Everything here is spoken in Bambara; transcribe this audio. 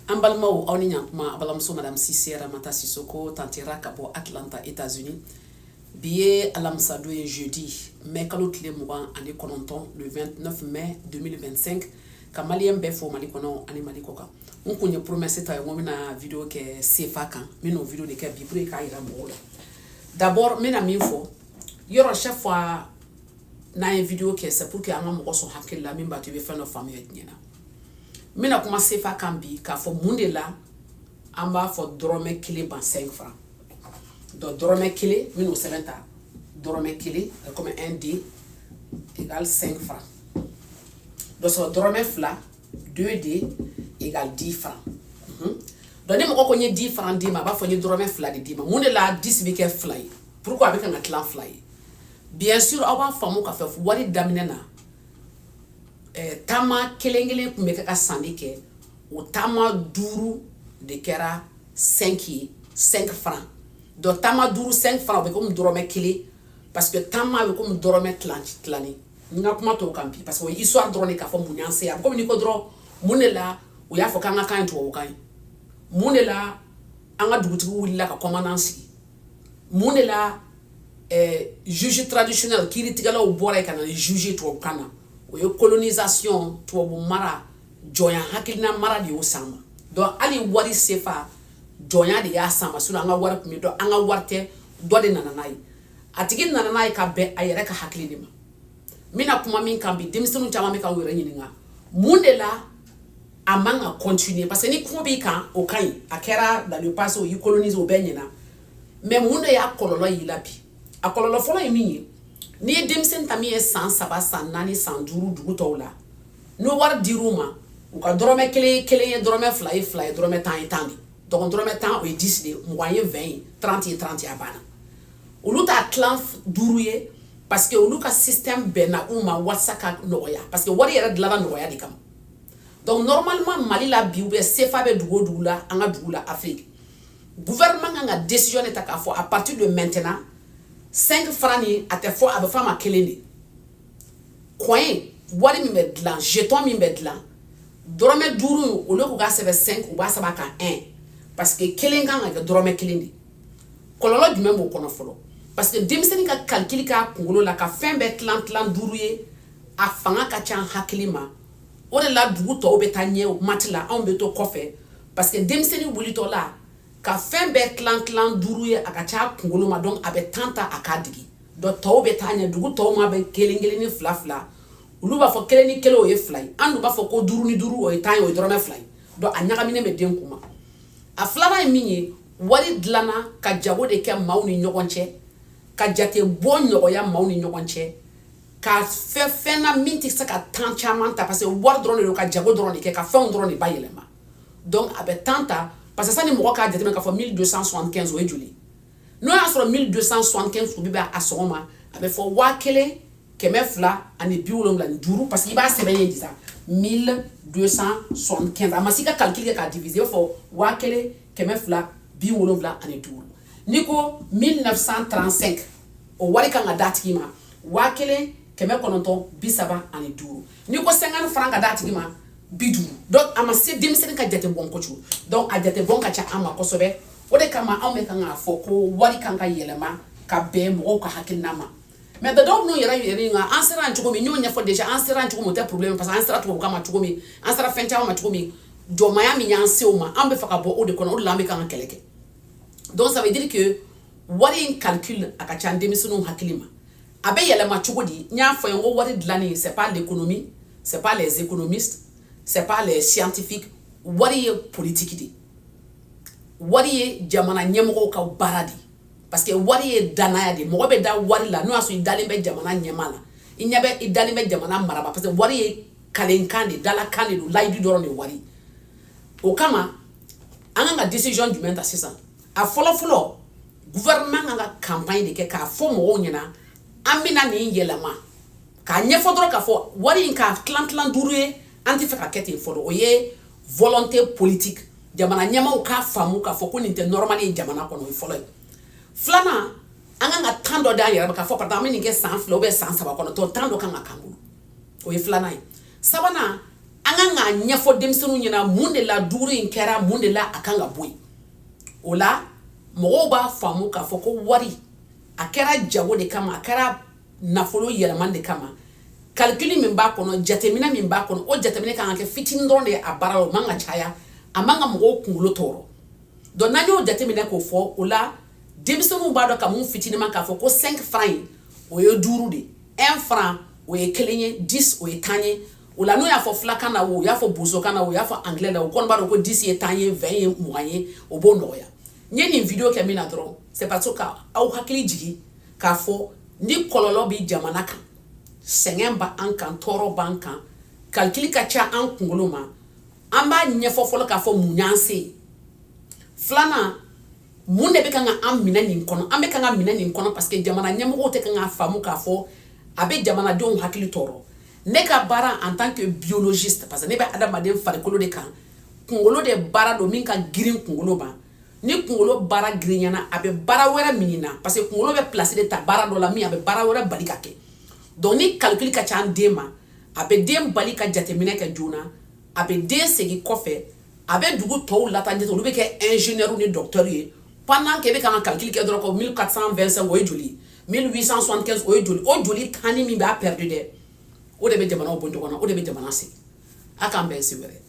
An balimaw, aw ni ɲantuma. A balimamuso Madame Sise Ramata Sisoko tantera ka bɔ Atlanta, États-Unis. Bi ye alamisadon ye, jeudi, mai kalo tile 29, le 29 mai 2025. Ka maliyɛn bɛɛ fo Mali kɔnɔ ani Mali kɔ kan. N kun ye promesse ta ye, n ko n bɛna vidéo kɛ CFA kan. N bɛn'o vidéo de kɛ bi pour que k'a yira mɔgɔw la. D'abord, n bɛna min fɔ yɔrɔ, chaque fois n'an ye vidéo kɛ, c'est pour que an ka mɔgɔ sɔn hakili la min b'a to i bɛ fɛn dɔ faamuya diɲɛ na. N bɛna kuma CFA kan bi k'a fɔ mun de la an b'a fɔ dɔrɔmɛ kelen ban 5 francs. Donc dɔrɔmɛ kelen, n bɛn'o sɛbɛn ta, dɔrɔmɛ kelen comme 1 D égale 5 francs. Donc sɔrɔ dɔrɔmɛ fila, 2 D égale 10 francs. Donc ni mɔgɔ ko n ye 10 francs d'i ma, a b'a fɔ n ye dɔrɔmɛ fila de d'i ma. Mun de la 10 bɛ kɛ fila ye? Pourquoi a bɛ kan ka tilan fila ye? Bien sûr, aw b'a faamu k'a fɔ wari daminɛ na, taama kelen kelen tun bɛ kɛ ka sanni kɛ. O taama duuru de kɛra 5 ye, 5 francs. Donc taama duuru, 5 francs, o bɛ komi dɔrɔmɛ kelen, parce que taama bɛ komi dɔrɔmɛ tilan tilani. N ka kuma t'o kan bi, parce que o ye histoire dɔrɔn de k'a fɔ mun y'an se yan. A bɛ komi n'i ko dɔrɔn mun de la u y'a fɔ k'an ka kan ye tubabukan ye, mun de la an ka dugutigi wulila ka commandant sigi, mun de la juge traditionnel, kiiritigɛlaw bɔra yen ka na ni juge tubabukan na. O ye colonisation, tubabu mara, jɔnya hakilina mara de y'o s'an ma. Donc hali wari CFA, jɔnya de y'a s'an ma. Sinon an ka wari tun bɛ dɔn, an ka wari tɛ, dɔ de nana n'a ye. A tigi nana n'a ye ka bɛn a yɛrɛ ka hakili de ma. N bɛna kuma min kan bi, denmisɛnninw caman bɛ ka u yɛrɛ ɲininka mun de la a man ka continuer, parce que ni kuma b'i kan, o ka ɲi, a kɛra dans le passé, o y'i coloniser, o bɛɛ ɲɛna. Mais mun de y'a kɔlɔlɔ y'i la bi? A kɔlɔlɔ fɔlɔ ye min ye, n'i ye denmisɛnnin ta min ye san 3, san 4, san 5 dugu tɔw la, n'o wari dir'u ma, u ka dɔrɔmɛ kelen ye kelen ye, dɔrɔmɛ fila ye fila ye, dɔrɔmɛ 10 ye 10 de. Donc dɔrɔmɛ 10, o ye 10 de ye, 20 ye 20 ye, 30 ye 30 ye, a banna. Olu t'a tilan duuru ye, parce que olu ka système bɛnna u ma walasa ka nɔgɔya, parce que wari yɛrɛ dilanna nɔgɔya de kama. Donc normalement, Mali la bi, ou bien CFA bɛ dugu o dugu la, an ka dugu la Afrique, gouvernement kan ka décision de ta k'a fɔ à partir de maintenant, 5 francs ni a tɛ fɔ, a bɛ fɔ a ma kelen de. Coin wari min bɛ dilan, jeton min bɛ dilan, dɔrɔmɛ duuru, olu k'u k'a sɛbɛn 5, u b'a sɛbɛn a kan 1, parce que kelen kan ka kɛ dɔrɔmɛ kelen de. Kɔlɔlɔ jumɛn b'o kɔnɔ fɔlɔ? Parce que denmisɛnnin ka calcul k'a kunkolo la ka fɛn bɛɛ tilan tilan duuru ye, a fanga ka ca hakili ma. O de la dugu tɔw bɛ taa ɲɛ mati la, anw bɛ to kɔfɛ, parce que denmisɛnnin wulitɔ la ka fɛn bɛɛ tilan tilan duuru ye, a ka ca a kunkolo ma. Donc a bɛ temps ta a k'a digi. Donc tɔw bɛ taa ɲɛ, dugu tɔw ma bɛ kelen kelen ni fila fila, olu b'a fɔ kelen ni kelen, o ye fila ye. An dun b'a fɔ ko duuru ni duuru, o ye 10 ye, o ye dɔrɔmɛ fila ye. Donc a ɲagaminen bɛ den kun ma. A filanan ye min ye, wari dilanna ka jago de kɛ maaw ni ɲɔgɔn cɛ, ka jate bɔ nɔgɔya maaw ni ɲɔgɔn cɛ, ka fɛn fɛn na min tɛ se ka temps caman ta, parce que wari dɔrɔn de don ka jago dɔrɔn de kɛ, ka fɛnw dɔrɔn de bayɛlɛma. Donc a bɛ temps ta, parce que sani mɔgɔ k'a jateminɛ k'a fɔ 1275, o ye joli, n'o y'a sɔrɔ 1275 tun bɛ a sɔngɔ ma, a bɛ fɔ 1275, parce que i b'a sɛbɛn ye sisan 1275, a ma se i ka calcul kɛ k'a diviser, i b'a fɔ 1275. N'i ko 1935, o wari kan ka d'a tigi ma 1935. N'i ko 50 francs ka d'a tigi ma, 50. Donc a ma se denmisɛnnin ka jate bɔn kojugu. Donc a jate bɔn ka ca an ma kosɛbɛ. O de kama anw bɛ kan k'a fɔ ko wari kan ka yɛlɛma ka bɛn mɔgɔw ka hakilina ma. Mais dɔw n'u yɛrɛ yɛrɛ nka an sera yan cogo min, n y'o ɲɛfɔ déjà. An sera yan cogo min, o tɛ problème, parce que an sera tubabukan ma cogo min, an sera fɛn caman ma cogo min, jɔnmaya min y'an se o ma, an bɛ fɛ ka bɔ o de kɔnɔ. O de la an bɛ kan ka kɛlɛ kɛ. Donc ça veut dire que wari in calcul a ka ca denmisɛnninw hakili ma. A bɛ yɛlɛma cogo di? N y'a fɔ ye, n ko wari dilanni, c'est pas l'économie, c'est pas les économistes, c'est pas les scientifiques. Wari ye politique de, wari ye jamana ɲɛmɔgɔw ka baara de, parce que wari ye danaya de. Mɔgɔ bɛ da wari la n'o y'a sɔrɔ i dalen bɛ jamana ɲɛmaa la, i ɲɛ bɛ i dalen bɛ jamana maraba, parce que wari ye kalenkan de, dalakan de don, layidu dɔrɔn de wari. O kama an kan ka décision jumɛn ta sisan? A fɔlɔ fɔlɔ, gouvernement kan ka campagne de kɛ k'a fɔ mɔgɔw ɲɛna an bɛna nin yɛlɛma, k'a ɲɛfɔ dɔrɔn k'a fɔ wari in k'a tilan tilan duuru ye, an tɛ fɛ ka kɛ ten fɔlɔ. O ye volonté politique, jamana ɲɛmaaw k'a faamu k'a fɔ ko nin tɛ normal ye jamana kɔnɔ, o ye fɔlɔ ye. Filanan, an kan ka temps dɔ d'an yɛrɛ ma k'a fɔ par exemple an bɛ nin kɛ san 2 ou bien san 3 kɔnɔ, tɔ temps dɔ kan ka k'an bolo, o ye filanan ye. Sabanan, an An kan k'a ɲɛfɔ denmisɛnninw ɲɛna mun de la duuru in kɛra, mun de la a kan ka bɔ yen. O la mɔgɔw b'a faamu k'a fɔ ko wari a kɛra jago de kama, a kɛra nafolo yɛlɛma de kama. Calcul min b'a kɔnɔ, jateminɛ min b'a kɔnɔ, o jateminɛ kan ka kɛ fitinin dɔrɔn de ye a baara la. O man ka caya, a man ka mɔgɔw kunkolo tɔɔrɔ. Donc n'an y'o jateminɛ k'o fɔ, o la denmisɛnninw b'a dɔn ka mun fitinin ma k'a fɔ ko 5 francs in, o ye duuru de, 1 franc o ye kelen ye, 10 o ye 10 ye. O la n'u y'a fɔ filakan na, o y'a fɔ bozokan na, o y'a fɔ anglais la, o kɔni b'a dɔn ko 10 ye 10 ye, 20 ye 20 ye. O b'o nɔgɔya. N ye nin vidéo kɛ min na dɔrɔn, c'est parce que ka aw hakili jigin k'a fɔ ni kɔlɔlɔ bɛ jamana kan, sɛgɛn b'an kan, tɔɔrɔ b'an kan, calcul ka ca an kunkolo ma, an b'a ɲɛfɔ fɔlɔ k'a fɔ mun y'an se yen. Filanan, mun de bɛ kan ka an minɛ nin kɔnɔ? An bɛ kan ka minɛ nin kɔnɔ parce que jamana ɲɛmɔgɔw tɛ kan k'a faamu k'a fɔ a bɛ jamanadenw hakili tɔɔrɔ. Ne ka baara en tant que biologiste, parce que ne bɛ adamaden farikolo de kan, kunkolo de baara don min ka girin kunkolo ma. Ni kunkolo baara girinyana, a bɛ baara wɛrɛ min na, parce que kunkolo bɛ place de ta baara dɔ la min a bɛ baara wɛrɛ bali ka kɛ. Donc ni calcul ka ca an den ma, a bɛ den bali ka jateminɛ kɛ joona, a bɛ den segin kɔfɛ, a bɛ dugu tɔw lataa ɲɛ, olu bɛ kɛ ingénieur ni docteur ye pendant que e bɛ kan ka calcul kɛ dɔrɔn ko 1425 o ye joli, 1875 o ye joli. O joli tanni min b'a perdu dɛ, o de bɛ jamanaw bɔ ɲɔgɔn na, o de bɛ jamana segin. A k'an bɛn si wɛrɛ.